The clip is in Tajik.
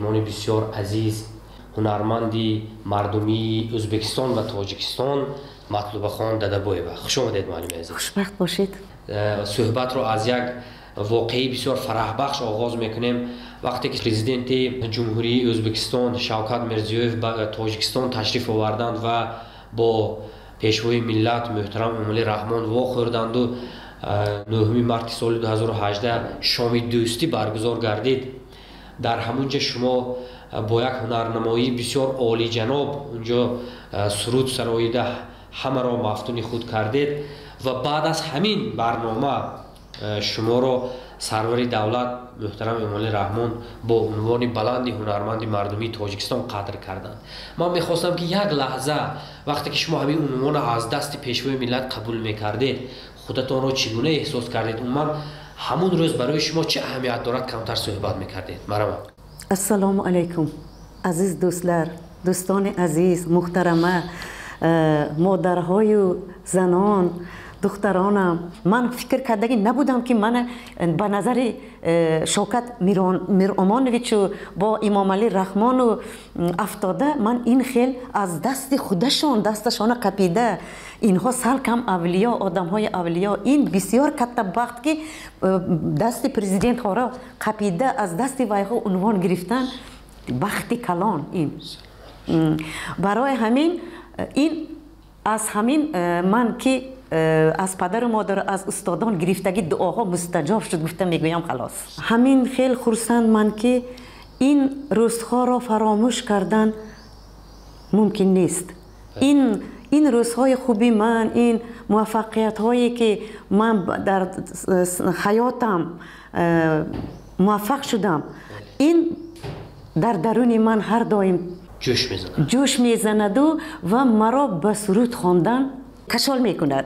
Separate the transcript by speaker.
Speaker 1: Меҳмони бисёр азиз, ҳунарманди мардумии Ӯзбекистон ва Тоҷикистон Матлубахон Дадабоева. Хуш омадед, муаллими азиз.
Speaker 2: Хушбахт бошед.
Speaker 1: Суҳбатро аз як воқеаи бисёр фараҳбахш оғоз мекунем. Вақте ки президенти Ҷумҳурии Ӯзбекистон Шавкат Мирзиёев ба Тоҷикистон ташриф оварданд ва бо пешвои миллат муҳтарам Эмомалӣ Раҳмон вохӯрданду 9 марти соли 2018 шоми дӯстӣ баргузор гардид, дар ҳамун ҷа шумо бо як ҳунарнамоии бисёр олиҷаноб унҷо суруд сароида ҳамаро мафтуни худ кардед ва баъд аз ҳамин барнома шуморо сарвари давлат муҳтарам Эмомалӣ Раҳмон бо унвони баланди ҳунарманди мардумии Тоҷикистон қадр карданд. Ман мехостам, ки як лаҳза, вақте ки шумо ҳамин унвонро аз дасти пешвои миллат қабул мекардед, худатонро чӣ гуна эҳсос кардед? Умуман, ҳамун рӯз барои шумо чӣ аҳамият дорад, камтар суҳбат мекардед. Марҳамат.
Speaker 2: Ассалому алайкум, азиз дӯстлар, дӯстони азиз, муҳтарама модарҳою занон, духтаронам. Ман фикр кардагӣ набудам, ки мана ба назари Шавкат Миромоновичу бо Имомалӣ Раҳмону афтода, ман ин хел аз дасти худашон дасташона қапида. Инҳо салкам авлиё, одамҳои авлиё. Ин бисёр катта бахт, ки дасти президентҳоро қапида, аз дасти вайҳо унвон гирифтан, бахти калон ин. Барои ҳамин ин аз ҳамин ман ки аз падару модар, аз устодон гирифтагӣ дуоҳо мустаҷоб шуд, гуфта мегӯям, халос. Ҳамин хел хурсанд ман, ки ин рӯзҳоро фаромӯш кардан мумкин нест. Ин рӯзҳои хуби ман, ин муваффақиятҳое, ки ман дар ҳаётам муваффақ шудам, ин дар даруни ман ҳар доим
Speaker 1: ҷӯш мезанад.
Speaker 2: Ҷӯш мезанаду ва маро ба суруд хондан кашол мекунад.